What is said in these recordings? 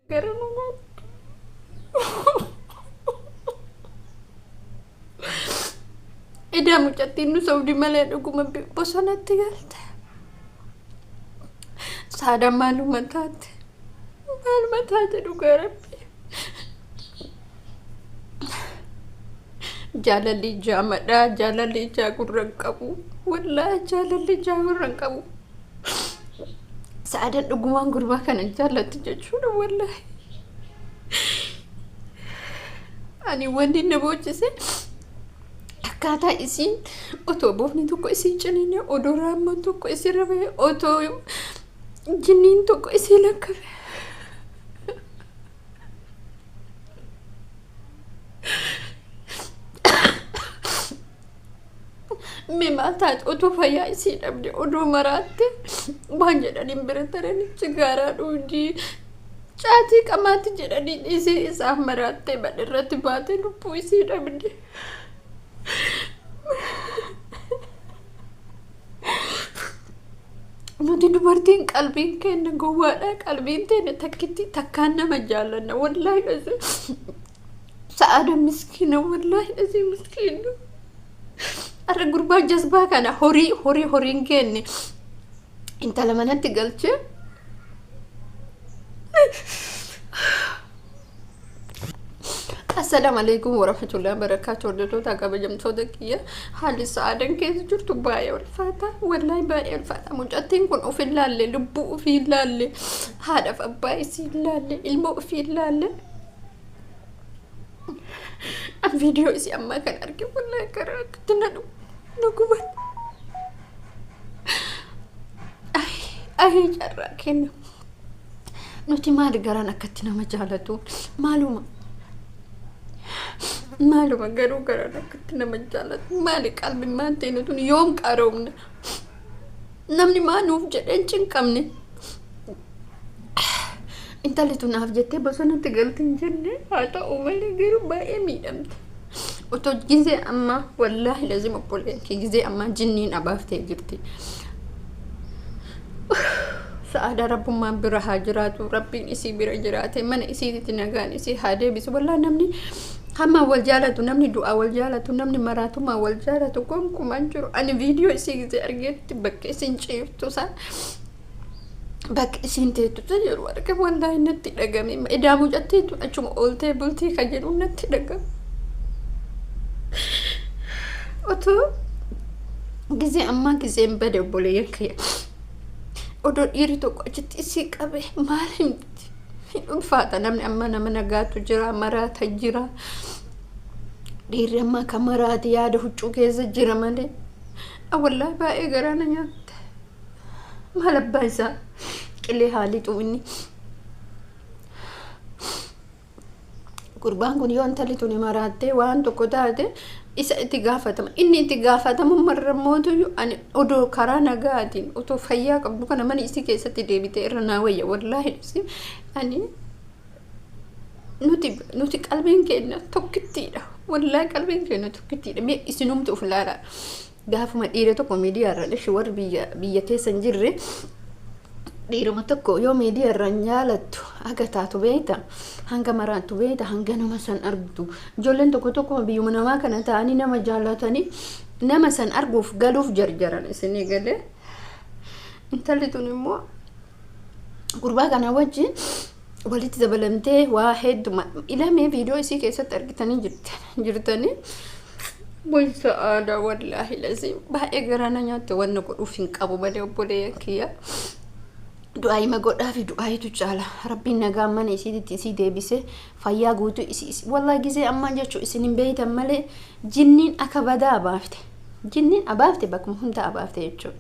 Gara nu nyaatti. Edaa mucattiin nu sobdi malee dhuguma bosonatti galte. Saadaan maaluma taate? Maaluma taate dhugaa rabbi. Jaalalli jaamadha. Jaalalli ijaa gurra hin qabu. Wallaahi jaalalli ijaa gurra hin qabu. Sa'aadan dhugumaan gurbaa kana jaallatti jechuudha wallaahi. Ani wanni na boochise akkaataa isiin otoo bofni tokko isii ciniine odoo raammoon tokko isii rabee otoo jinniin tokko isii lakkafe. Mee maal taate otoo fayyaa isii dhabde odoo maraatte waan jedhaniin bira taranii sigaaraa dhuudii caatii qamaatti jedhanii isii isaaf maraattee badhirratti baate lubbuu isii dhabde. Nuti dubartiin qalbiin keenya gowwaadha. Qalbiin teenya takkitti takkaan nama jaallanna. Wallaahi dhasee sa'aada miskiina wallaahi dhasee miskiina. Arra gurbaa jazbaa kana horii horii horiin keenne intala manatti galchee Assalaamu alaikum warahmatullahi wabarakatuh. Hordoftoota kabajamtoota kiyya haalli sa'aadan keessa jirtu baay'ee ulfaata. Wallaahi baay'ee ulfaata. Mucattiin kun of hin laalle, lubbuu ofii hin laalle, haadhaaf abbaa isii hin laalle, ilmoo ofii hin laalle. An viidiyoo isii ammaa kan arge wallaahi karaa akkatti na na gubata. Ayii carraa kenna. Nuti maali garaan akkatti nama jaalatu? Maaluma? Maaluma garuu garaan akkatti nama jaalatu? Maali qalbiin maal ta'e nuti yoom qaroomna? Namni maa nuuf jedhee hin cinqamne? Intalli tun naaf jettee bosonatti galte hin jenne haa ta'u malee garuu baay'ee miidhamte. Otoo gizee ammaa wallaahi lazima obboleen kee gizee ammaa jinniin abaaftee jirti. Sa'aadaa rabbummaan bira haa jiraatu rabbiin isii bira jiraate mana isiititti nagaan isii haa deebisu wallaahi namni hamma wal jaalatu namni du'aa wal jaalatu namni maraatummaa wal jaalatu gonkumaa hin jiru ani viidiyoo isii gizee argeetti bakka isin ciiftu san bakka isiin teettu san yeroo arge wallaahi natti dhagame edaa mucattiin tun achuma ooltee bultii kan jedhu natti dhagame otoo Gizee ammaa gizeen bade obboleeyyan kiyya. Odoo dhiirri tokko achitti isii qabe maal himti? Hin ulfaata namni amma nama nagaatu jira maraata jira. Dhiirri ammaa kan maraate yaada huccuu keessa jira malee. Wallaahi baay'ee garaa na nyaatte. Maal abbaa isaa qilee haa lixu inni. Gurbaan kun yoo intalli tuni maraattee waan tokko taate isa itti gaafatama. Inni itti gaafatamummaa mootu ani odoo karaa nagaatiin otoo fayyaa qabdu kana mana isii keessatti deebitee irra naa wayya wallaahi dhibsi ani nuti nuti qalbiin keenya tokkittiidha. Wallaahi qalbiin keenya tokkittiidha. Mee isinumtu of ilaalaa. Gaafuma dhiira tokko miidiyaa irra dhishi warri biyya biyya keessa hin jirre dhiiruma tokko yoo miidiyaa irra hin jaalattu haga taatu beekta hanga maraattu beekta hanga nama san argtu ijoolleen tokko tokko biyyuma namaa kana ta'anii nama jaalatanii nama san arguuf galuuf jarjaran isinii galee intalli tun immoo gurbaa kana wajjin walitti dabalamtee waa hedduma ilamee viidiyoo isii keessatti argitanii jirtanii way sa'aada wallaahi laziim baay'ee garaa na nyaatte wanna godhuuf hin qabu malee obboleeyyan kiyya du'aayima godhaa fi du'aayitu caala rabbiin nagaa mana isiititti isii deebise fayyaa guutuu isii wallaahi gizee ammaa jechuu isin hin beeytan malee jinniin akka badaa abaafte jinniin abaafte bakkuma hunda abaafte jechuudha.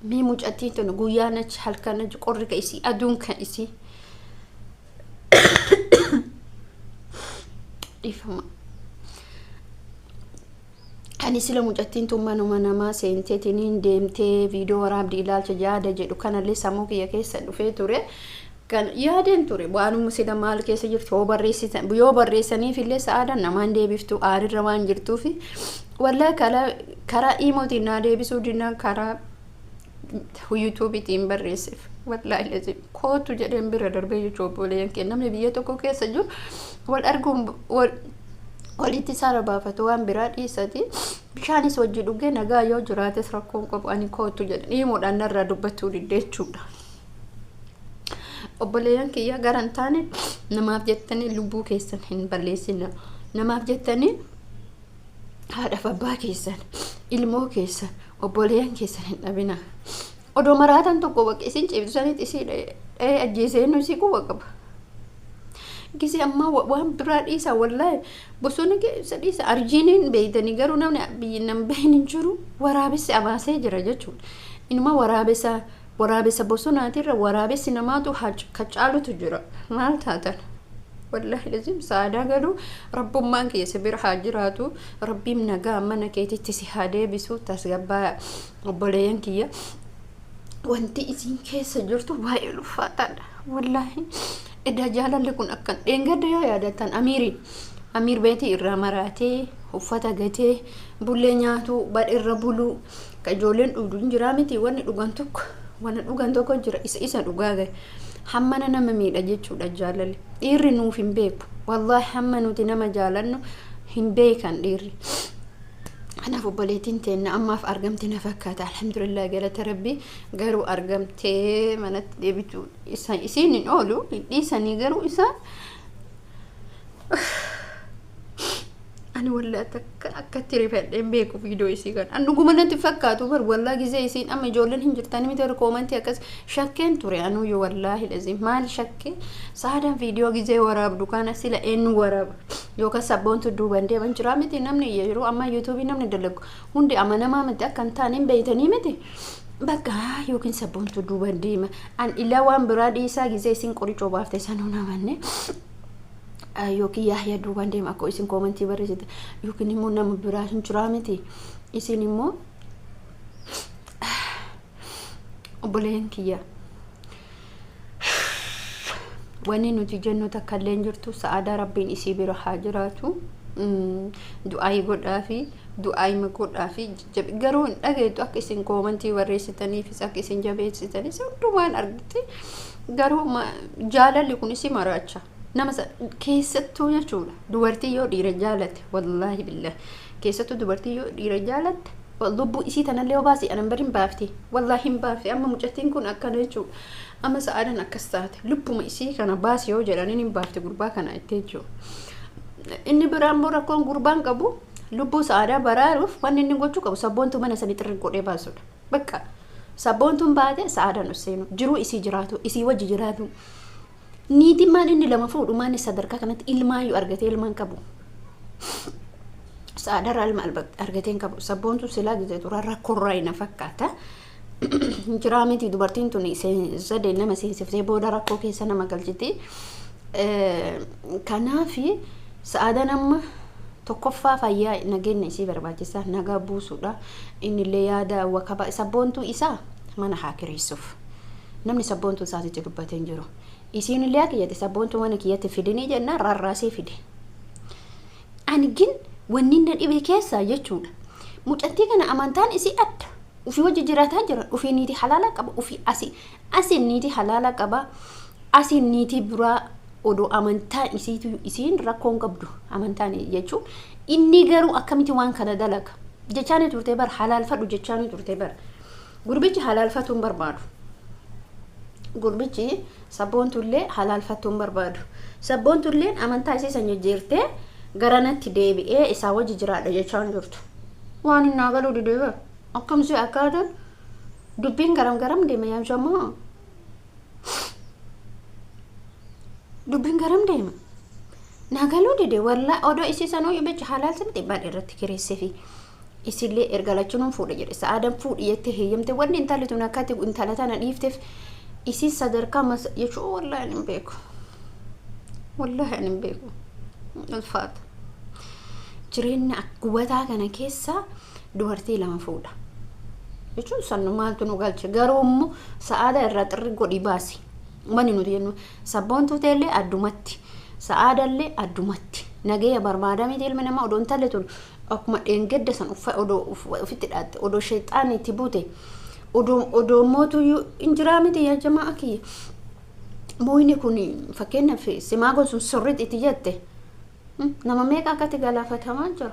Mee mucattiin tun guyyaan achi halkan achi qorri ka isii aduun kan isii dhiifama. Ani sila mucattiin tun manuma namaa seenteetiniin deemtee viidiyoo waraabdi ilaalcha yaada jedhu kanallee sammuu kiyya keessa dhufee ture. Kan yaadeen ture waanuma sila maal keessa jirtu yoo barreessitan yoo barreessaniif illee sa'aadhaan namaan deebiftu aarirra waan jirtuufi wallaa karaa karaa iimootiin naa deebisuu dinnaan karaa yuutuubiitiin barreesseef. Wallaahi lazim kootu jedheen bira darbee jechuun obboleeyyan keenya namni biyya tokko keessa jiru wal arguun wal walitti saala baafatu waan biraa dhiisati bishaanis wajji dhugee nagaa yoo jiraates rakkoon qabu ani kootu jedhe dhiimuudhaan narraa dubbachuu didde jechuudha. Obboleeyyan kiyya gara hin taane namaaf jettanii lubbuu keessan hin balleessina. Namaaf jettanii haadhaaf abbaa keessan, ilmoo keessan, obboleeyyan keessan hin dhabina. Odoo maraatan tokko bakka isin ciibsu sanitti isii dha'ee ajjeesee nu isii quba qaba. Gisee ammaa waan biraa dhiisa wallaahi bosona keessa dhiisa arjiiniin beeytanii garuu namni biyyi nam beeyin hin jiru waraabessi abaasee jira jechuudha. Inuma waraabessa waraabessa bosonaatirra waraabessi namaatu ka caalutu jira maal taatan. Wallaahi lazim saadaa garuu rabbummaan kiyya si bira haa jiraatu rabbiin nagaa mana keetitti si haa deebisu tasgabbaa obboleeyyan kiyya. Wanti isin keessa jirtu baay'ee ulfaataadha. Wallaahi edaa jaalalli kun akkan dheengadda yoo yaadattan amiiriin amiir beetii irraa maraatee uffata gatee bullee nyaatuu badhirra buluu ka ijoolleen dhugdu hin jiraa miti wanni dhugan tokko wanna dhugan tokko jira isa isa dhugaa gahe hammana nama miidha jechuudha jaalalli dhiirri nuuf hin beeku wallaahi hamma nuti nama jaalannu hin beekan dhiirri. Kanaaf obboleettiin teenna ammaaf argamte na fakkaata. Alhamdulillah galata rabbii garuu argamtee manatti deebitu isiin hin oolu hin dhiisanii garuu isaan ani wallaa takka akkatti rifadhee hin beeku viidiyoo isii kana. An dhuguma natti fakkaatu bar wallaa gizee isiin amma ijoolleen hin jirtanii miti warri koomantii akkas shakkeen ture anuyyuu wallaahi lazim maal shakkee saadaan viidiyoo gizee waraabdu kana sila eenyu waraaba yookaan sabboontu duuban deeman jiraa miti namni yeroo ammaa yuutuubii namni dalagu hundi amanamaa miti akka hin taane hin beeytanii miti. Bakka yookiin sabboontu duuban deema an ilaa waan biraa dhiisaa gizee isiin qorichoo baafte sanuu namanne. Yookiin yaahya duubaan deema akka isin koomantii barreessite yookiin immoo nama biraa hin jiraa miti isin immoo obboleen kiyya wanni nuti jennu takka illee hin jirtu sa'aadaa rabbiin isii bira haa jiraatu du'aayii godhaafi du'aayima godhaafi garuu hin dhageettu akka isin koomantii barreessitaniifis akka isin jabeessitanis hundumaan argite garuu jaalalli kun isi maraacha nama keessattuu jechuudha dubartii yoo dhiira jaalatte wallaahi billahi keessattuu dubartii yoo dhiira jaalatte lubbuu isii tanallee yoo baasi anan bari hin baafti wallaahi hin baafti amma mucattiin kun akkana jechuudha amma sa'aadan akkas taate lubbuma isii kana baasi yoo jedhaniin hin baafti gurbaa kana itti jechuudha inni biraa immoo rakkoon gurbaan qabu lubbuu sa'aadaa baraaruuf wanni inni gochuu qabu sabboontuu mana sanii xirri godhee baasudha bakka sabboontuun baate sa'aadaan ol seenu jiruu isii jiraatu isii wajji jiraatu Niitiin maal inni lama fuudhu maal sadarkaa kanatti ilmaayyuu argatee ilmaan qabu. Sa'aadarraa ilma argatee hin qabu. Sabboontu silaa gizee turaa rakkoorraa na fakkaata. Jiraa miti dubartiin tun sadeen nama seensiftee booda rakkoo keessa nama galchiti. Kanaafi sa'aadan amma tokkoffaa fayyaa nageenya isii barbaachisa nagaa buusuudha. Innillee yaada wakaba sabboontuu isaa mana haa kireessuuf. Namni sabboontuu isaatitti dubbatee hin jiru. Isiin illee akka jette sabboontuu mana kiyyatti fidinii jennaan rarraasee fide. Ani gin wanni na dhibe keessaa jechuudha. Mucattii kana amantaan isii adda. Ufii wajji jiraataa jira. Ufii niitii halaala qaba. Ufii asii asii niitii halaala qaba. Asii niitii biraa odoo amantaan isiitu isiin rakkoo hin qabdu amantaan jechuun inni garuu akkamitti waan kana dalaga jechaanii turtee bar halaalfadhu jechaanii turtee bar Gurbichi halaalfatuu hin barbaadu. Gurbichi sabboontullee halaalfattuu hin barbaadu. Sabboontulleen amantaa isii san jijjiirtee garanatti deebi'ee isaa wajji jiraadha jechaa hin jirtu. Waan hin naa galuu didee bara. Akkam si akkaataan dubbiin garam garam deema yaa jamaa. Dubbiin garam deema. Naa galuu dide wallaa odoo isii sanuu bicha halaal simti badhe irratti kireesseefi. Isillee erga lachuun fuudha jedhe sa'aadan fuudhi jettee heeyyamte wanni intalli tun akkatti intala tana dhiifteef isiin sadarkaa mas jechuun wallaahi ani hin beeku. Wallaahi ani hin beeku. Ulfaata. Jireenya gubataa kana keessa dubartii lama fuudha. Jechuun sannu maaltu nu galche garuu immoo sa'aada irraa xirri godhi baasi. Wanni nuti jennu sabboontuu ta'ellee addumatti sa'aadallee addumatti nageeya barbaada miti ilmi namaa odoo intalli tun akkuma dheengadda san uffa odoo ofitti dhaatte odoo sheexaanni itti buute Odoo mootuyyuu hin jiraa miti yaa jamaa kiyya. Mooyni kun fakkeenyaaf simaagoon sun sirriitti itti jette nama meeqa akkatti galaafatamaa jira.